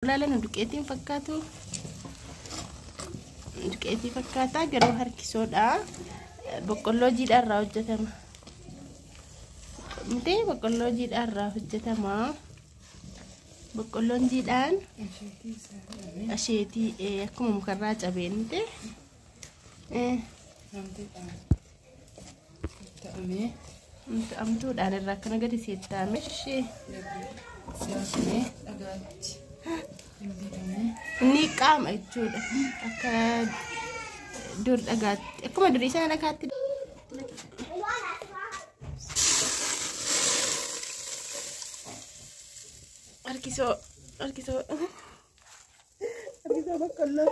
Ilaalan duqeetiin fakkaatu. Duqeetii fakkaata garuu harkisoodha. Boqqolloo jiidhaa irraa hojjetama. Miti boqqolloo jiidhaa irraa hojjetama. Boqqolloon jiidhaan asheetii akkuma mukarraa cabeen miti. Amtuudhaan irraa akkana gadi seettaame ishee. Inni qaama jechuudha. Akka dur dhagaatti akkuma durii sana dhagaatti. Harkisoo harkisoo harkisoo boqqolloo.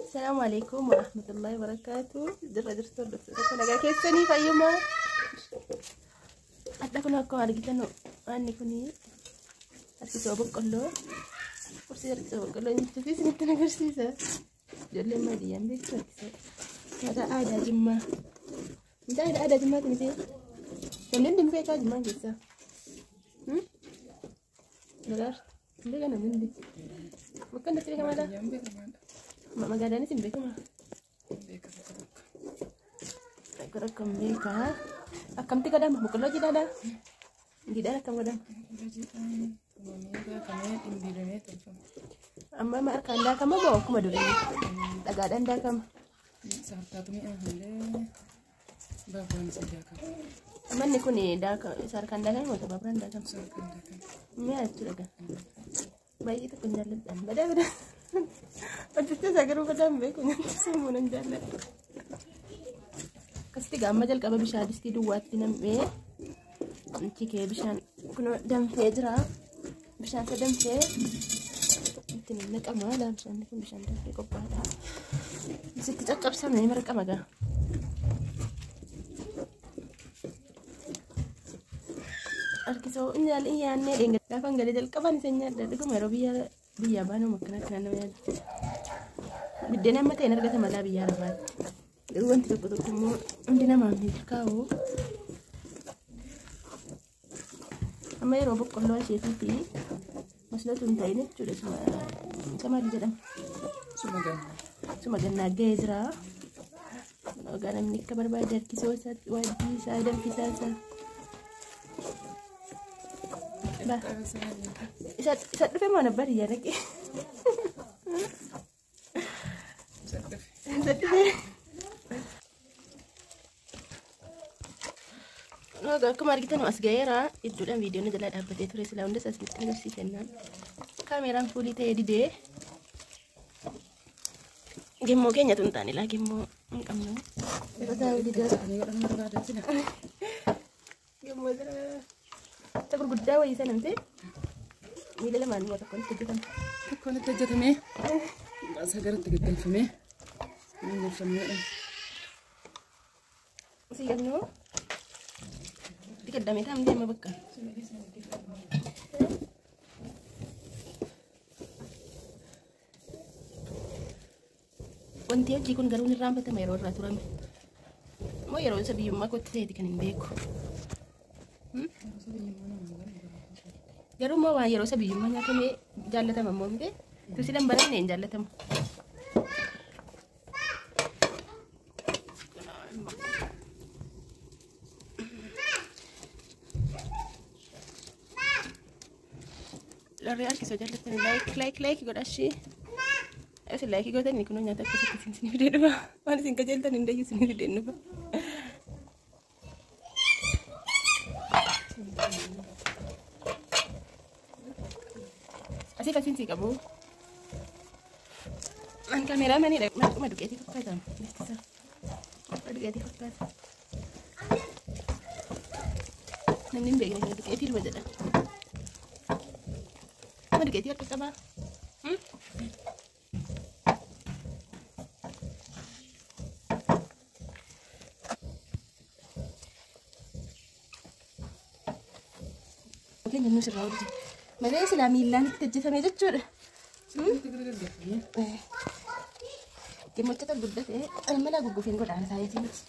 Asalaamu alaikum warahmatullahi wabarakaatu. Jirra jirtu hordoftoota nagaa keessanii fayyumaa. Adda kun akkuma argitan waanni kun harkisoo boqqolloo. Qursii harkisoo boqqolloo nyaachuu fi isinitti agarsiisa. Ijoolleen baadiyyaan beektu harkisoo. Nyaata aadaa Jimmaa. Nyaata aadaa Jimmaati miti. Namni hundi hin beekaa Jimmaan keessaa. Daraartu. Hin beekaa namni hundi. Bakka hundatti beekamaadha. Magaalaanis hin beekamaa? Tokko tokko hin beekaa. Akkamitti godhama? Boqqolloo jiidhaadha? Jiidhaan akkam godhama? Amma amma harkaan daakama moo akkuma durii dhagaadhaan daakama? Manni kun isa harkaan daakame moo baaburaan daakama? Mi'a jechuudha gaa. Baay'ee tokko hin jaalladhaan. Badaa badaa. Hojjechuu isaa garuu badaa hin beeku nyaata sammuu nan jaalladha. Akkasitti gaa amma jalqaba bishaan distii duwwaatti nam'ee achi kee bishaan kun danfee jira. Bishaan isa danfee itti naqama. Bishaan kun bishaan danfee qophaa'aadha. Sitti caccabsamee marqama gaa. Harkisoo nyaannee dheenga gaafa galee jalqaban isa nyaadha. Dhuguma yeroo biyyaa baanuma akkana akkana nama yaaddu. Biddeen amma ta'een argata malaa biyya arabaatti. Garuu wanti tokko tokko immoo hundi namaaf milkaa'u. Amma yeroo boqqolloo isheetiifi maslatu hin ta'in jechuudha. Isa maali jedhama? Suma gannaa ga'ee jira. Egaa namni akka barbaade harkisoo isaa waaddii isaa danfisaa isaa. Isa dhufe moo abbaa biyyaa dhaqee? Isa dhufe. Egaa akkuma argitan as ga'eera. Iddoodhaan viidiyoon jalaa dhaabbatee ture silaa hundas asinitti agarsiisennaan. Kaameeraan fuulii ta'ee didee. Gemmoo keenyatu hin taane laa gemmoo hin qabnu. Yeroo ta'u didee. Gemmoo jira. Isa gurguddaa wayii sana miti. Miila lamaan immoo tokkoon itti hojjetama. Tokkoon itti hojjetamee sagaratti gaggeeffamee gaggeeffameedha. Si qabnu itti gaddamee taa'am deema bakka. Wanti hojii kun garuu ni irraanfatama yeroo irraa turame. Moo yeroo isa biyyummaa kootti ta'eeti kan hin beeku. Garuu immoo waan yeroo isa biyyummaa nyaatamee jaallatama immoo miti. Tusiidhaan baranne hin jaallatamu. Larree harkisoo jaallatanii like like like godhashii. Isin like gootanii kunoo nyaata akkasitti isin isin fidee dhufa. Waan isin qajeeltan hin dayyu isin fidee dhufa. Asii kasiin si qabu. An kaameeraa maniidha. Maquma duqeetii fakkaata. Bifti isaa. Duqeetii fakkaata. Namni hin beekne kana duqeetii dhuma jedha. Amma duqeetii harka qabaa. Keenya nus irraa hojjete. Malee silaa miillaan itti hojjetame jechuudha. Gammachoota guddate mala guggufeen godhaan isaatii miti.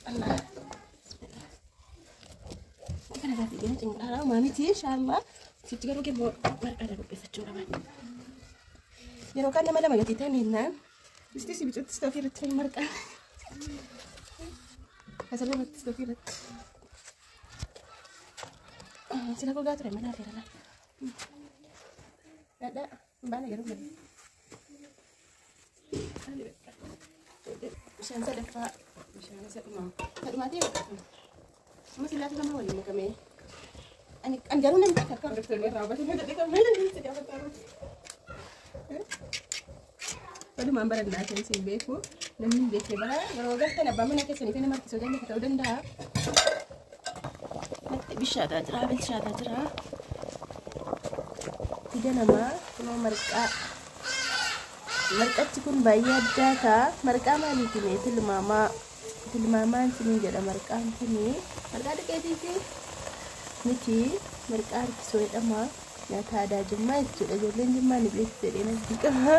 Allah. Kana irraa fiigee cinqaraa maamiti inshaallah. Sitti garuu gemmoo marqaadha qopheeffachuu qaban. Yeroo kaan nama lama gatii ta'an jennaan. Isti si bicuutti istoofii irratti marqaa. Asirratti istoofii irratti. Sila gogaa ture mana afeera laa. Dhadhaa baana garuu malee. Bishaan sadaffaa. Bishaan isa dhumaa. Sadhumaatii amma sillaatu lama waliin makamee. Ani garuu namni akka akka hordoftoonni irraa hubatanii jedhee kan malee si gaafataa Walumaan barannaa kan isin beeku namni hin beekne bara yeroo galtan abbaa mana keessanii fi nama harkisuu danda'a ta'uu danda'a. Natti bishaataa jira bilchaataa jira. Ija namaa kunoo marqaa. Marqachi kun baay'ee addaa ta'a. Marqaa maaliiti mee tilmaamaa? Tilmaamaan siniin jedha marqaan kuni. Marqaa duqeetiiti miti marqaa harkisoo jedhama. Nyaata aadaa Jimmaa jechuudha. Ijoolleen Jimmaa ni beektu jedhee natti qaba.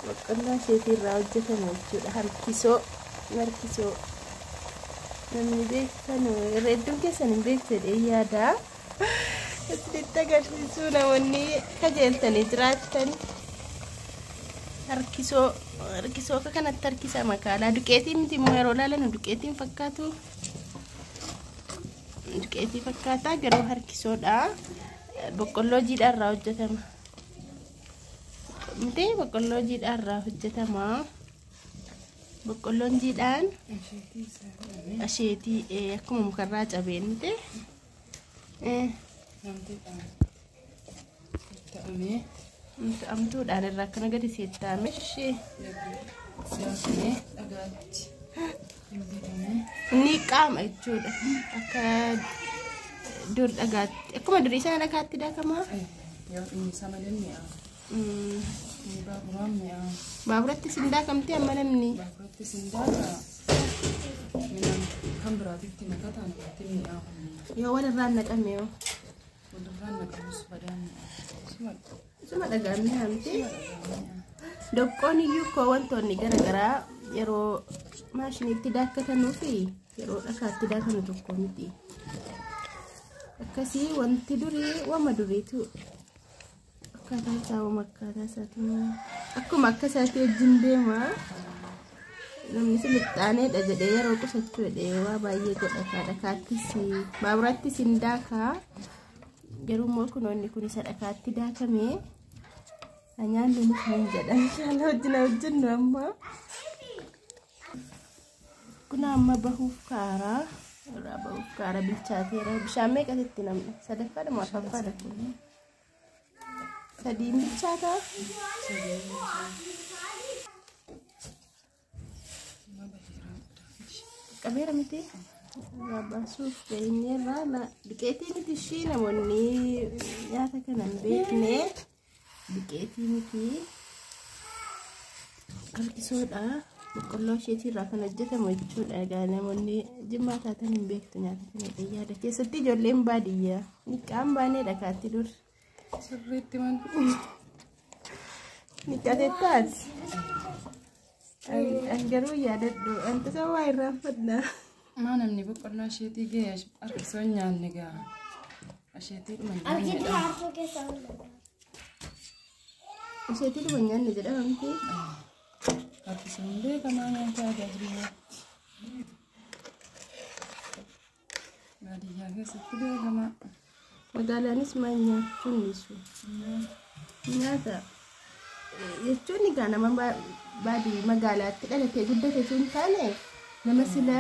Boqqolloo isheetii irraa hojjetame jechuudha. Harkisoo harkisoo namni beektan irra hedduun keessan hin beektu jedhee yaada. Isinitti agarsiisuu namoonni kajeeltanii jiraattan harkisoo harkisoo akka kanatti harkisa makaalaa duqeetii miti immoo yeroo ilaalan duqeetiin fakkaatu. Duqeetii fakkaata garuu harkisoodha. Boqqolloo jiidhaa irraa hojjetama. Miti boqqolloo jiidhaa irraa hojjetama. Boqqolloon jiidhaan Asheetii isaa godhamee. asheetii akkuma mukarraa cabeen miti. Namtiidhaan ta'amee. Amtuudhaan irraa akkana gadi seettaame ishee Daakamee dhagaatti hin ni qaama jechuudha. Akka dur dhagaatti akkuma durii sana dhagaatti daakamaa. Yoo inni isa malee mi'aa. Inni baaburaan mi'aa. Baaburatti sin daakamtee amma namni. Baaburatti sin daaka. Minaan kan biraatitti makataa namatti mi'aa. Yoo walirraan naqame yoo. Walirraan naqamus badaa mi'aa. Suma Suma dhagaan mi'aa miti. dhagaa mi'aa. Doqqoon iyyuu koo wantoonni garaagaraa yeroo maashiniitti daakkatanuu fi yeroo dhakaatti daakanu tokko miti. Akkasii wanti durii wama duriitu akkaataa isaa wama akkaataa isaati akkuma akka isaatti wajjin deema. Namni silixxaaneedha jedhee yeroo qusachuu jedhee waa baay'ee godhata dhakaattis baaburattis hin daakaa garuu immoo kunoonni kun isa dhakaatti daakamee nyaanni nuuf hin jedha inshallah wajjin hojjennu amma. Kun amma bahuuf kaaraa irraa bahuuf kaara bilchaateera bishaan meeqatti namni sadaffaadha moo afuraffaadha kun sadiin bilchaataa qabeera miti irraa baasuuf geenyeerraa duqeetii miti ishii namoonni nyaata kana hin beekne duqeetii miti harkisoodha. Boqqolloo isheetii irraa kan hojjetamu jechuudha. Egaa namoonni Jimmaa taatan hin beektu nyaata kana yaada keessatti ijoolleen baadiyyaa niqqaan baanee dhakaatti dur Sirriitti man. niqqatettaati. An garuu yaadadhu wanta isa waa irraanfadha. Maa namni boqqolloo asheetii ga'e harkisoo hin nyaanne gaa. Asheetii dhuma hin nyaannedha. Isheetii dhuma hin nyaanne jedhama miti. Harkisoon beekamaa nyaata aadaa Jimmaa. Baadiyyaa keessatti beekamaa. Magaalaanis maal nyaachuun dhiisu. Nyaata jechuun egaa nama baadiyyaa magaalaatti dhalatee guddate osoo hin taane nama sila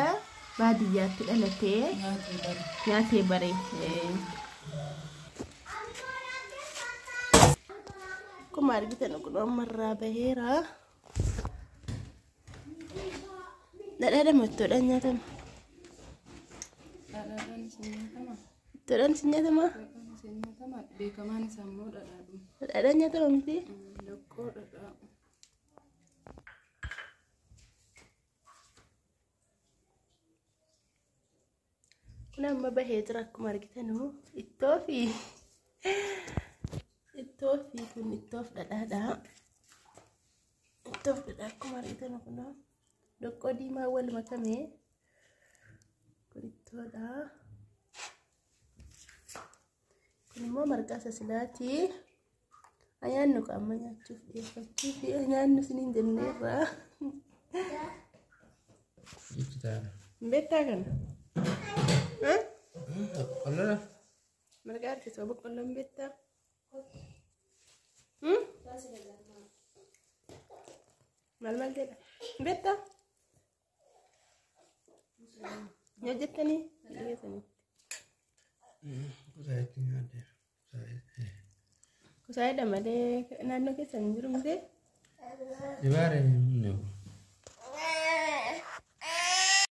baadiyyaatti dhalatee Nyaatee bare. nyaatee bare. Akkuma argitan kun ammarraa baheera. Dhadhaadhama ittoodhaan nyaatama. Dhadhaadhaan isin nyaatama. Ittoodhaan isin nyaatama? Dhadhaan isin nyaatama. Beekamaan isaa immoo dhadhaadhuma. Dhadhaadhaan nyaatama miti? Doqqoo dhadhaa. Kun amma bahee jira akkuma argitanu ittoo fi kun ittoof dhadhaadha. Ittoof dhadhaa akkuma argitanu kun doqqoo diimaa wal makame kun ittoodha. Immoo marqaa sasilaatii nyaannu qaama nyaachuuf dhiyeeffachuu fi nyaannu isiniin jenneerra. Beektaa kana? Boqqolloo. Marqaa harkisoo boqqolloon beektaa? Maal maal jedha? Beektaa? Yoo jettanii dhiyeessanii. Kusaayitti nyaaddeera. Kusaayidha malee naannoo keessan hin jiru miti. Dibaare hin jiru.